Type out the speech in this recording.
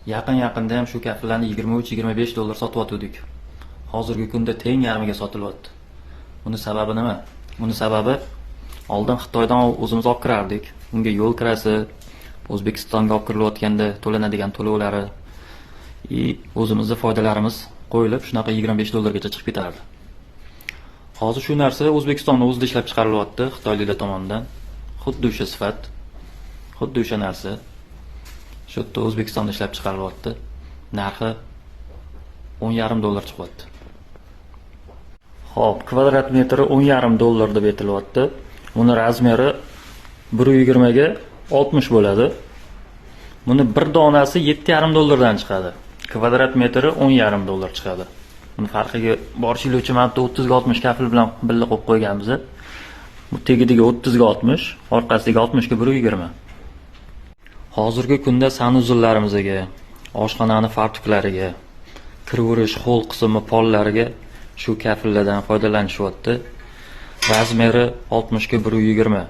Yaqin-yaqinda ham shu kafellarni 23-25 dollar sotyotgandik. Hozirgi kunda teng yarmiga sotilyapti. Buni sababi nima? Buni sababi oldin Xitoydan o'zimiz olib kirardik. Unga yo'l kirasi, O'zbekistonga olib kirilayotganda to'lanadigan to'lovlari и o'zimizni foydalarimiz qo'yilib, shunaqa 25 dollargacha chiqib ketardi. Hozir shu narsa O'zbekistonda o'zida ishlab chiqarilyapti xitoyliklar tomonidan. Xuddi o'sha sifat, xuddi o'sha narsa. Shu yerda O'zbekistonda ishlab chiqarilyapti. Narxi 10,5 dollar chiqyapti. Xo'p, kvadrat metri 10,5 dollar deb aytilyapti. Uni размер i 1.20 ga 60 bo'ladi. Buni bir donasi 7,5 dollardan chiqadi. Kvadrat metri 10,5 dollar chiqadi. Buni farqiga borishinglar uchun mana bu 30 ga 60 kafel bilan birga qo'yib qo'yganmiz. Bu tegidagi 30 ga 60, orqasidagi 60 ga 1.20. Hozirgi kunda санузел larimizga, oshxonani fartuklariga, kiraverish xoll qismi pollariga shu kafellardan foydalanishyapti. Размер i 60 ga 1.20.